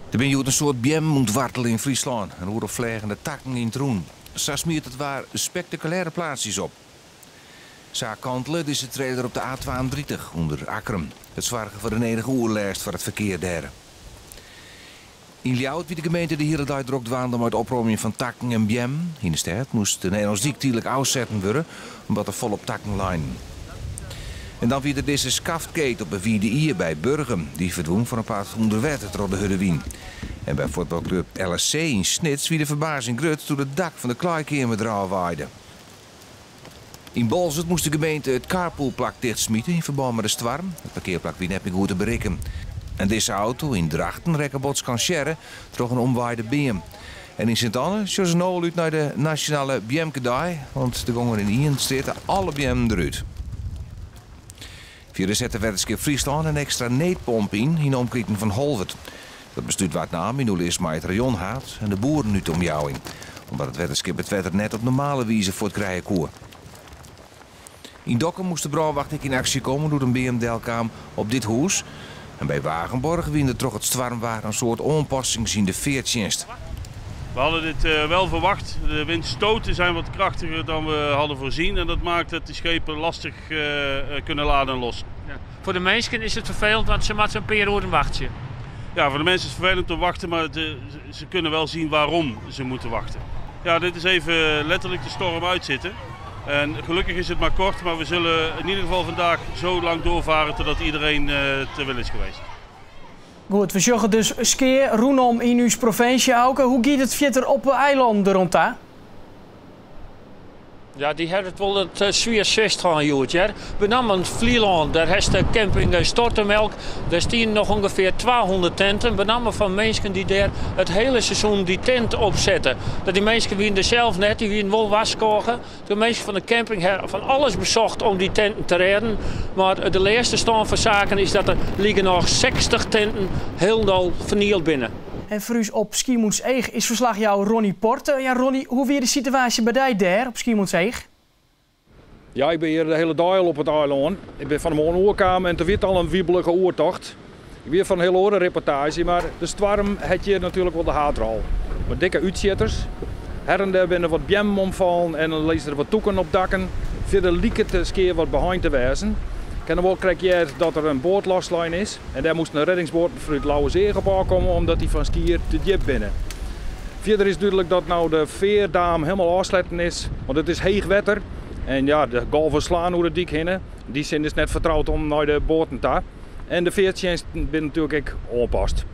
Der binne hjoed in soad beammen ûntwoartele yn Fryslân en oeral fleagen de takken yn it rûn. Sa smiet it waar spektakulêre plaatsjes op. Sa kantele dizze trailer op de A32 ûnder Akkrum. It soarge foar de nedige oerlêst foar it ferkear dêr. Yn Ljouwert wie de gemeente de hiele dei drok dwaande mei it opromjen fan takken en beammen. Yn de stêd moast de Nederlânsdyk tydlik ôfsetten wurde omdat der folop takken leinen. En dan wie der dizze skaftkeet op de Wide Ie by Burgum. Dy ferdwûn foar in part ûnder wetter troch de hurde wyn. En by fuotbalklup LSC yn Snits wie de ferbazing grut doe't it dak fan de klaaikeamer derôf waaide. Yn Boalsert moast de gemeente it carpoolplak tichtsmite yn ferbân mei de stoarm. It parkearplak wie net mear goed te berikken. En dizze auto yn Drachten rekke bot skansearre troch in omwaaide beam. En yn Sint Anne sjogge se no al út nei de nasjonale beamkedei, want der gongen yn ien strjitte alle beammen derút. Fierder set de Wetterskip Fryslân in ekstra needpomp yn yn de omkriten fan Holwert. Dat beslút waard naam yn oerlis mei it rayonhaad en de boeren út de omjouwing, omdat it wetterskip it wetter net op normale wize fuortkrije koe. Yn Dokkum moast de brânwacht ek yn aksje komme doe't in beam delkaam op dit hûs. En by Wagenborg wiene der troch it stoarmwaar in soad oanpassings yn de feartsjinst. We hadden dit wel verwacht. De windstoten zijn wat krachtiger dan we hadden voorzien en dat maakt dat de schepen lastig kunnen laden en lossen. Ja. Foar de minsken is it ferfelend, want se moatte in pear oeren wachtsje. Ja, voor de mensen is het vervelend om te wachten, maar ze kunnen wel zien waarom ze moeten wachten. Ja, dit is even letterlijk de storm uitzitten. En gelukkig is het maar kort, maar we zullen in ieder geval vandaag zo lang doorvaren totdat iedereen te wil is geweest. Goed, we sjogge dus skea rûnom yn ús provinsje. Auke, hoe giet it fierder op de eilannen deroan ta? Ja, dy hawwe it wol it swierst hân hjoed, hear. Benammen Flylân, dêr hast de camping Stortemelk. Dêr stiene noch ûngefear 200 tenten, benammen fan minsken dy't dêr it hiele seizoen dy tent opsette. Dat dy minsken wiene der sels net, dy wiene wol warskôge. De minsken fan de camping hawwe fan alles besocht om dy tenten te rêden, mar de lêste stân fan saken is dat der likernôch 60 tenten hielendal fernield binne. En foar ús op Skiermûntseach is ferslachjouwer Ronnie Porte. Ja, Ronnie, hoe wie de situaasje by dy dêr op Skiermûntseach? Ja, ik bin hjir de hiele dei al op it eilân. Ik bin fan 'e moarn oerkaam en der wie al in wiebelige oertocht. Ik wie foar in hiele oare reportaazje, mar de stoarm hat hjir natuerlik wol de haadrol. Wat dikke útsjitters. Her en der binne wat beammen omfallen en dan lizze der wat tûken op dakken. Fierder liket de skea wat beheind te wêzen. Ik ha noch wol krekt heard dat der in boat loslein is en dêr moasten reddingsboaten fanút Lauwerseach op ôfkomme omdat dy fan Skier te djip binne. Fierder is dúdlik dat no de feardaam hielendal ôfsletten is, want it is heech wetter en ja, de golven slaan oer de dyk hinne. Yn dy sin is it net fertroud om nei de boaten ta. En de feartsjinsten binne natuerlik ek oanpast.